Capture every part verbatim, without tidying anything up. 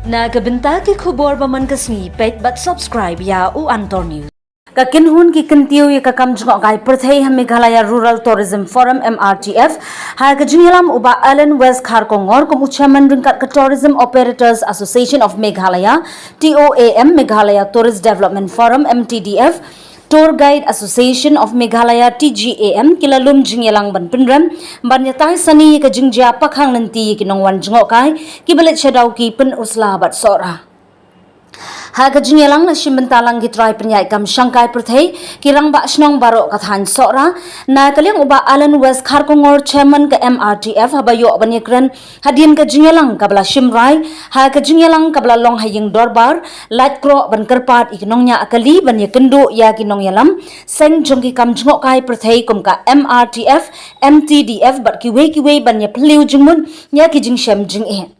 Na ka bynta ki khubor ba man ka sngi, peit bad subscribe ïa U Antor News. Ka kynhun ki kyntiew ïa ka kam jngohkai pyrthei ha Meghalaya Rural Tourism Forum, M R T F, ha ka jingïalam u Bah Alan West Kharkongor kum u chairman ryngkat ka Tourism Operators Association of Meghalaya, T O A M, Meghalaya Tourist Development Forum, M T D F, Tour Guide Association of Meghalaya, T G A M, ki la lum jingïalang ban pynrem ban ïatai sani ïa ka jingjia pakhang lynti ïa ki nongwan jngohkai kiba leit sha Dawki, Pynursla bad Sohra. Ha ka jingïalang la shim bynta lang ki trai pynïaid kam shangkai pyrthei, ki rangbah shnong baroh ka thaiñ Sohra. Na ka liang u Bah Alan West Kharkongor, chairman ka M R T F, haba ïoh ban ïakren hadien ka jingïalang kaba la shim rai ha ka jingïalang kaba la long ha ïing dorbar, lait kroh ban kyrpad ïa ki nongñiah kali ban ïakynduh ïa ki nongïalam seng jong ki kam jngohkai pyrthei kum ka M R T F, M T D F bad kiwei kiwei ban ïaphylliew jingmut ïa ki jingshem jingeh.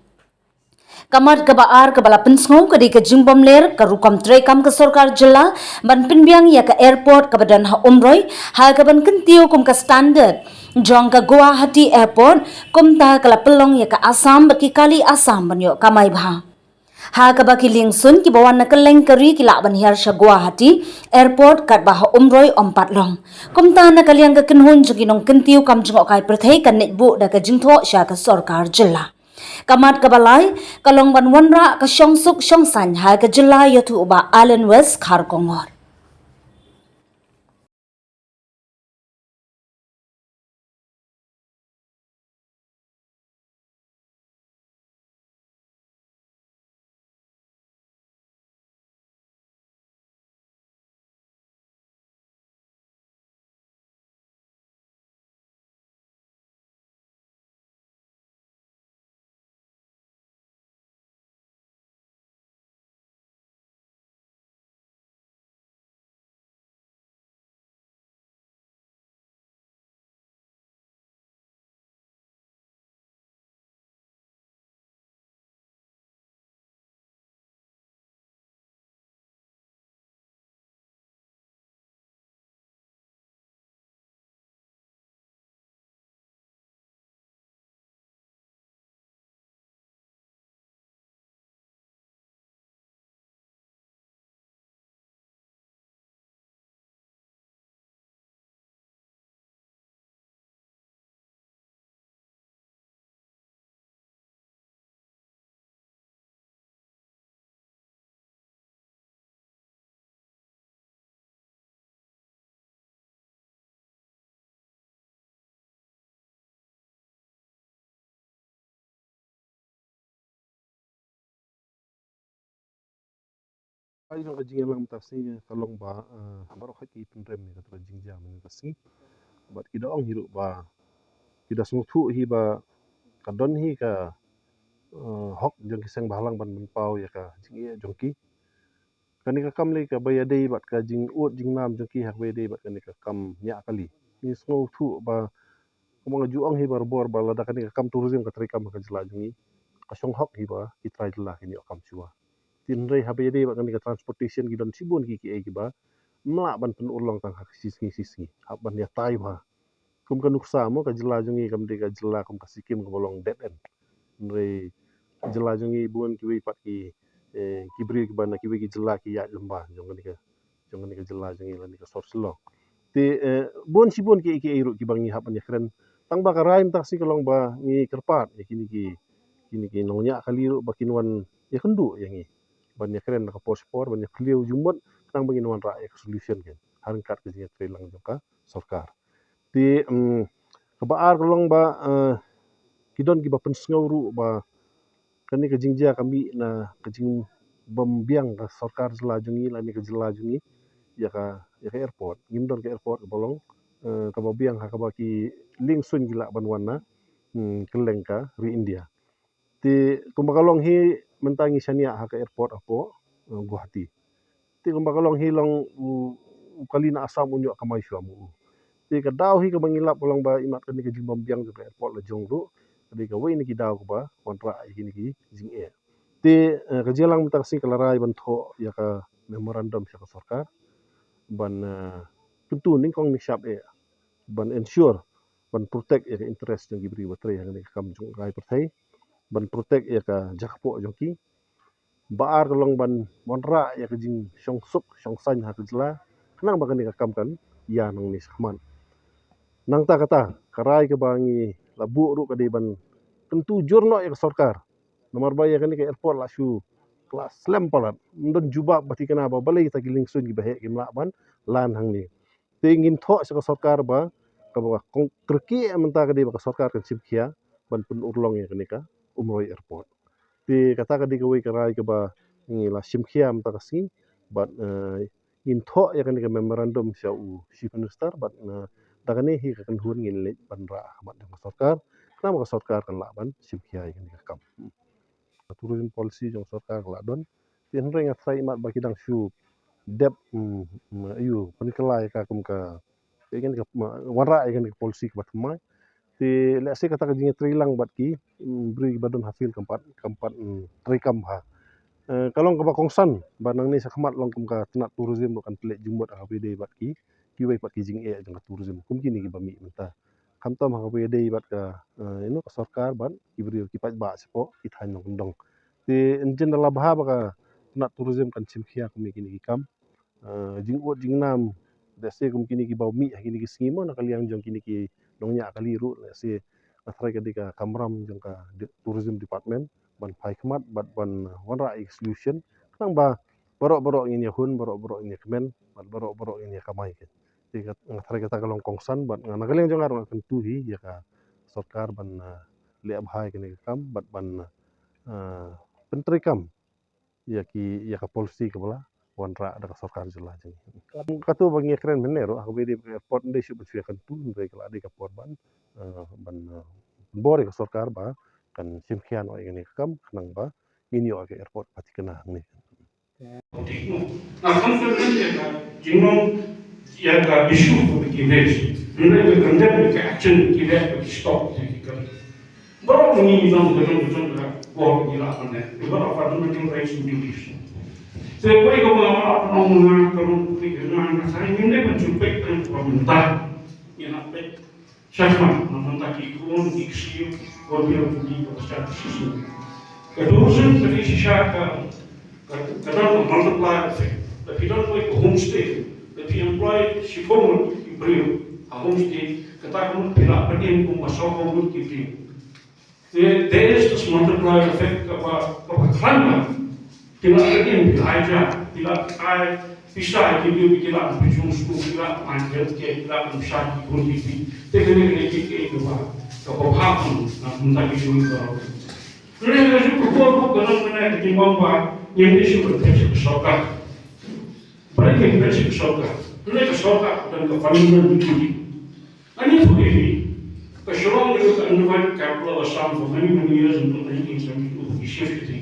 Ka mat kaba ar kaba la pynsngew ka dei ka jingbymler ka rukom treikam ka sorkar jylla ban pynbiang ïa ka airport kaba don ha Umroi, ha kaban kyntiew kum ka standard jong ka Guwahati Airport, kumta ka la pynlong ïa ka Assam bad ki kali Assam ban ïoh kamai bha. Ha kaba ki liengsuiñ kiba wan na kylleng ka ri ki lah ban hiar sha Guwahati Airport katba ha Umroi ym pat long. Kumta na ka liang ka kynhun jong ki nongkyntiew kam jngohkai pyrthei kan leit buh da ka jingthoh sha ka sorkar jylla. Ka mat kaba lai ka long ban wanrah ka shongsuk shongsaiñ ha ka jylla, ïathuh u Bah Alan West Kharkongor. Ai jong ka jingïalang mynta ka sngi ka long ba, eh, baroh ki pynrem ïa kata ka jingjia mynta ka sngi. Bad ki da ong hi ruh ba ki da sngewthuh hi ba ka don hi ka, eh, hok jong ki seng bhalang ban pynpaw ïa ka jingeh jong ki. Kane ka kam lei kaba ïadei bad ka jingud jingnam jong ki ha kaba ïadei bad kane ka kam ñiah kali. Ngi sngewthuh ba kumba nga ju ong hi barabor ba lada kane ka kam tourism ka treikam ha ka jylla jong ngi, ka shong hok hi ba ki trai jylla kin ïoh kam shuwa. Hynrei haba ïadei bad kane ka transportation ki don shibun ki kiei kiba ym lah ban pynurlong tang ha ka shi sngi shi sngi, hap ban ïatai bha. Kum ka nuksa mo, ka jylla jong ngi kam dei ka jylla kum ka Sikkim kaba long dead end. Hynrei jylla jong ngi bun kiwei pat ki, eh, ki briew kiba na kiwei ki jylla ki ïaid lyngba jong kane ka, jong kane ka jylla jong ngi lane ka sor Shillong. Te, eh, bun shibun kiei kiei ruh kiba ngi hap ban ïakren. Tang ba ka rai mynta ka sngi ka long ba ngi kyrpad ïa kine ki, kine ki nongñiah kali ruh ba kin wan ïakynduh ïa ngi ban ïakren na ka por sha por, ban ïaphylliew jingmut, khnang ba ngin wanrah ïa ka solution kan ha ryngkat ka jingïatreilang jong ka sorkar. Te, mm, kaba ar ka long ba, eh, ki don kiba pynsngew ruh ba kane ka jingjia ka mih na ka jingbymbiang ka sorkar jylla jong ngi lane ka jylla jong ngi ïa ka, ïa ka airport. Ngim don ka airport kaba long, eh, kaba biang ha kaba ki liengsuiñ ki lah ban wan na, mm, kylleng ka ri India. Te kumba ka long hi mynta ngi shaniah ha ka airport hapoh, eh, Guwahati. Te kumba ka long hi long u, u kali na Assam un ïoh kamai shuwa mo u. Te ka daw hi kaba ngi lap ka long ba imat kane ka jingbymbiang jong ka airport la jong ruh ka dei kawei na ki daw kaba wanrah ïa kine ki jingeh. Te, eh, ka jingïalang mynta ka sngi ka la rai ban thoh ïa ka memorandum sha ka sorkar ban, eh, kyntu nyngkong nyngshap eh ban ensure, ban protect ïa ka interest jong ki briew ba trei ha kane ka kam jngohkai pyrthei, ban protect ïa ka jaka poh jong ki. Ba ar ka long ban wanrah ïa ka jingshong suk shong saiñ ha ka jylla, khnang ba kane ka kam kan ïa nangne shakhmat. Nangta kata ka rai kaba ngi la buh ruh ka dei ban kyntu jur noh ïa ka sorkar. Namar ba ïa kane ka airport la shu la slem palat, ym don jubab ba thikna ba balei kita ki liengsuiñ kiba heh kim lah ban lan hangne. Te ngin thoh sha ka sorkar ba kaba kong kyrkieh mynta ka dei ba ka sorkar kan shim khia ban pynurlong ïa kane ka Umroi airport. Te kata ka dei kawei ka rai kaba ngi la shim khia mynta ka sngi bad ngin thoh ïa kane ka memorandum sha u Chief Minister bad da kane hi ka kynhun ngin leit ban rah ha khmat jong ka sorkar, khnang ba ka sorkar kan lah ban shim khia ïa kane ka kam. Tourism policy jong ka sorkar ka la don. Te hynrei nga tharai imat ba ki dang shu dep, mm, mm, aiu, pynkylla ïa ka kum ka, ïa kane ka, ma, wanrah ïa kane ka policy kaba thymmai. Te lehse kata ka jingïatreilang bad ki, mm, briew kiba don ha field kam pat, kam pat, mm, treikam bha. Eh, ka long kaba kongsan ba nangne shakhmat long kum ka tnat tourism ruh kan pynleit jingmut ha kaba ïadei bad ki, kiwei pat ki jingeh jong ka tourism kum kine kiba mih mynta. Khamtam ha kaba ïadei bad ka, eh, you know, ka sorkar bad ki briew ki paidbah shapoh ki thaiñ nongkyndong. Te ynjin da la bha ba ka tnat tourism kan shim khia kum ïa kine ki kam. Eh, jingud jingnam, lehse kum kine kiba mih ha kine ki sngi mo na ka liang jong kine ki nongñiah kali ruh, lehse nga tharai ka dei ka kamram jong ka di-, tourism department ban phai khmat bad ban, eh, wanrah ïa ki solution. Khnang ba baroh baroh ngin ïahun, baroh baroh ngin ïakmen bad baroh baroh ngin ïakamai. Te nga tharai kata ka long kongsan bad nga na ka liang jong nga ruh nga kyntu hi ïa ka sorkar ban, eh, leh bha ïa kane ka kam bad ban, eh, pyntreikam ïa ki, ïa ka policy kaba la wanrah da ka sorkar jylla jong ngi. Kato ba ngi kren mynne ruh ha kaba ïadei bad ka airport, ym dei shuh ban shu ïakyntu, hynrei ka la dei ka por ban, eh, ban, eh, bor ïa ka sorkar ba kan shim khia noh ïa kane ka kam khnang ba ngin ïoh ïa ka airport ba thikna hangne. Nga confident ïa ka jinglong ïa ka issue ba ki raise. Hynrei nga condemn ïa ka action ki leh ba ki stop ïa ki kam. Baroh ngi don ka jong ka jong ka bor ngi lah ban leh. Baroh fundamental rights and duties. Te kawei kaba nga lah ban ong, nga ka long kawei ka, nga, nga sa ngim dei ban shu peit tang kaba mynta. Ngi lah peit shakhmat, namar mynta ki khun ki ksiew, ki khun ki ksiew, ki ksiew. Ka tourism ka dei shisha ka, ka, ka don ka multiplier effect. Lada phi don kawei ka homestay, lada phi employ shiphew ngut ki briew ha homestay, kata ka mut phi lah pynim kumba sawphew ngut ki briew. There, there is this multiplier effect kaba, kaba khlaiñ bha. Ki la pynim, ki la ai ja, ki la ai pisa ïa ki briew, ki la pynshong skul, ki la pynlong healthcare, ki la pynshong ki khun ki kti. Te kane kane ki, ki, kaba, kaba bha na bynta ki briew ka. Hynrei ka ju ka por ka don kane ka jingbam ba ngim dei shuh ban pynshong ka sorkar. Balei ngim pynshong ka sorkar? Hynrei ka sorkar ka don ka fundamental duty. Ani tu ini, ka Shillong ni ka undivided capital of Assam for many, many years until nineteen seventy-two, ki shift kiti.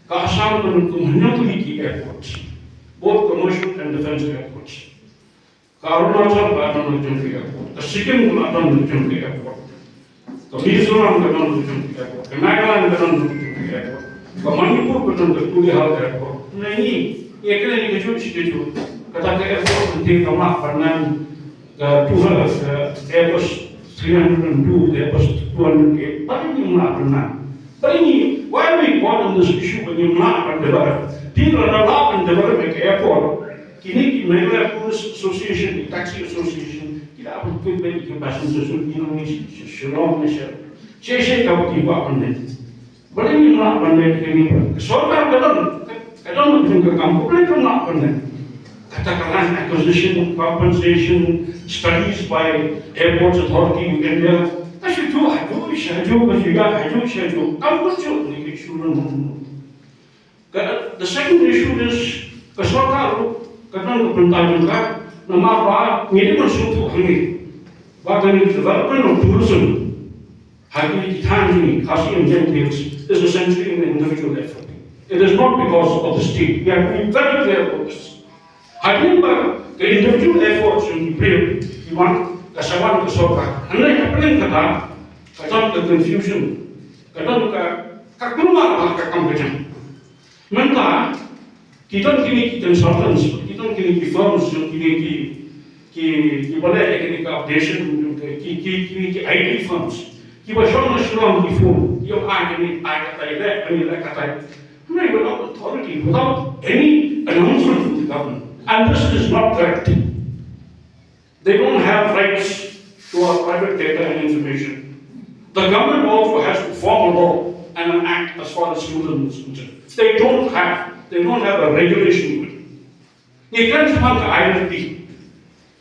Ka Assam ka don kum hynñiew tylli ki airports, both commercial and defense airports. Ka Arunachal ka don ka jong ka airport, ka Sikkim ka don ka jong ka airport. Ka Mizoram ka don ka jong ka airport, ka Nagaland ka don ka jong ka airport, ka Manipur ka don ka Tuliahal airport. Na ngi, ngi kane ngi ka jong shi ka jong. Kata ka airport ngi ka mah panan ka two hundred, ka Airbus three hundred and two, ka Airbus two hundred K. Balei ngi mah panan? Balei ngi, why we call on this issue when you mah pan develop? People are not up and develop ka airport. Kine ki Meghalaya Tourist Association, ki Taxi Association, ki la pynpoi beit ki passenger sha Shillong ne sha, sha, sha kaba ki kwah ban leit. Balei ngim lah ban leit kane? Ka sorkar ka don, ka, ka don ka jong ka kam, balei kam lah ban leit? Kata ka land acquisition, compensation, studies by Airports Authority of India. Ka shu ju, ha ju, sha ju, ka shu ïa, ha ju, sha ju. Kam ka ju, ni ka shu run. Ka, the second issue is, ka sorkar ruh ka don ka bynta jong ka, namar ba ngi dei ban sngewthuh hangne ba ka development of tourism ha kine ki thaiñ jong ngi, Khasi and Jaintia Hills, is essentially an individual effort. It is not because of the state. We have to be very clear about this. Hadien ba ka individual effort jong ki briew ki wan, ka sa wan ka sorkar. Hynrei hapdeng kata ka don ka confusion, ka don ka, ka kulmar ba ka kam ka jam. Mynta ki don kine ki consultants, ki don kine ki firms, kine ki, ki, ki ba leh kine ki updation, ki, ki, kine ki I T firms, kiba shong na Shillong ki phone, ïoh ai kine, ai katai, leh kine, leh katai. Hynrei without authority, without any announcement from the government. And this is not correct. They don't have rights to our private data and information. The government also has to form a law and an act as far as tourism is concerned. They don't have, they don't have a regulation for it. Ngi kren shaphang ka I R P.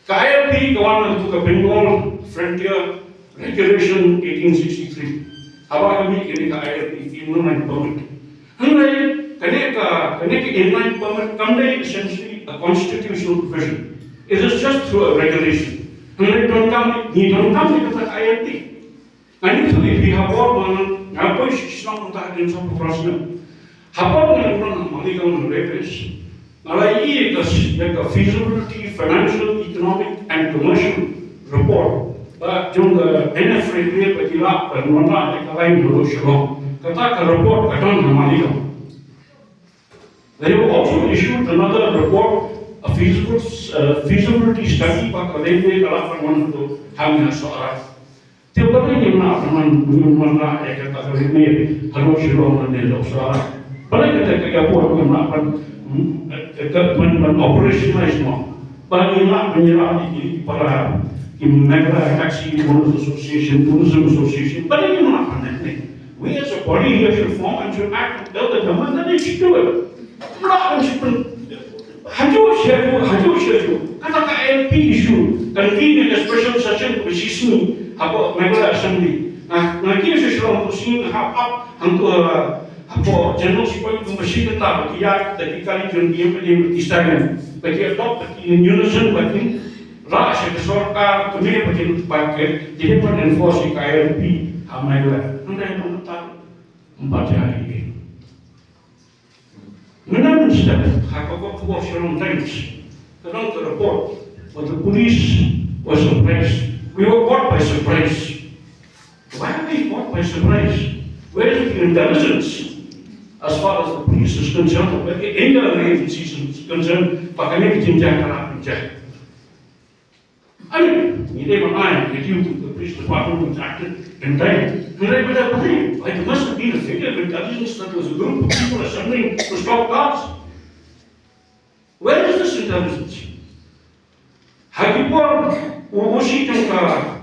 Ka I R P ka wan na ka Bengal Frontier Regulation eighteen sixty-three. Haba ka mih kane ka I R P, Inland Line Permit. Hynrei kane ka, kane ka Inland Line Permit kam dei essentially a constitutional provision. It is just through a regulation. Hynrei donkam, ngi donkam ïa kata ka I R P. Ngan ïathuh ïa phi ha por ba nga poi sha shnong mynta hadien sawphew phra snem. Ha por ba nga don ha Maligaon Railways, nga la ïohi ïa ka, ïa ka feasibility, financial, economic and commercial report ba jong ka N F Railway ba ki lah ban wanrah ïa ka line haduh Shillong. Kata ka report ka don ha Maligaon. They have also issued another report, a feasible, uh, feasibility study ba ka railway ka lah ban wan haduh hangne ha Sohra. Te balei ngim lah ban, ngim lah ban wanrah ïa kata ka railway haduh Shillong lane haduh Sohra? Balei kata ka airport ngim lah ban, hmm, ka, ban, ban operationalize mo? Balei ngim lah ban ïarap ïa ki para, ki Meghalaya Taxi Owners Association, Tourism Association? Balei ngim lah ban leh ne? We as a body here should form and should act and tell the government that they should do it. Ngim lah ban shu pyn-, hajuh sha hajuh, hajuh sha hajuh. Kata ka I R P issue, convene a special session kaba shisngi hapoh Meghalaya Assembly. Nga, nga kiew sha Shillong, ka sngi nga hap ap hangto, uh, hapoh General Shipai Kum ba shi kynta, ba ki ïaid da ki kali jong ki ïing ki ïing, ba ki stadium, ba ki adopt, ba ki in unison, ba ki rah sha ka sorkar kmie, ba ki, ba ki dei ban enforce ïa ka I R P ha Meghalaya. Hynrei haduh mynta ym pat ïa hi. Mynta mynstep ha ka kot khubor Shillong Times ka don ka report, but the police was surprised. We were caught by surprise. Why are we caught by surprise? Where is the intelligence as far as the police is concerned, or any other agency is concerned? Ba kane ka jingjia ka la pynjia. I mean, ngi dei ban ai, ngi dei, the police department was acted in time. Hynrei ba dei, there must have been a failure of intelligence that there was a group of people assembling to stop cars. Where is this intelligence? Ha ki por, u, u O C jong ka,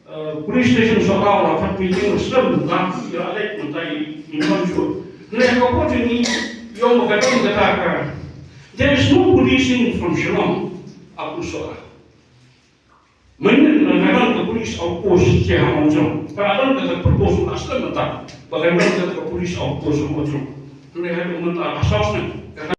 uh, police station Sohra u la khot meeting, u slem, u la, u la leh, u la, u la, u la, u la, u la, u la, there is no policing from Shillong up to Sohra. Mynta ka don ka police outpost sha ha Mawjong. Ka don ka proposal, aslam mynta ba ka don ka police outpost ha Mawjong. Hynrei haduh mynta ba sawsawng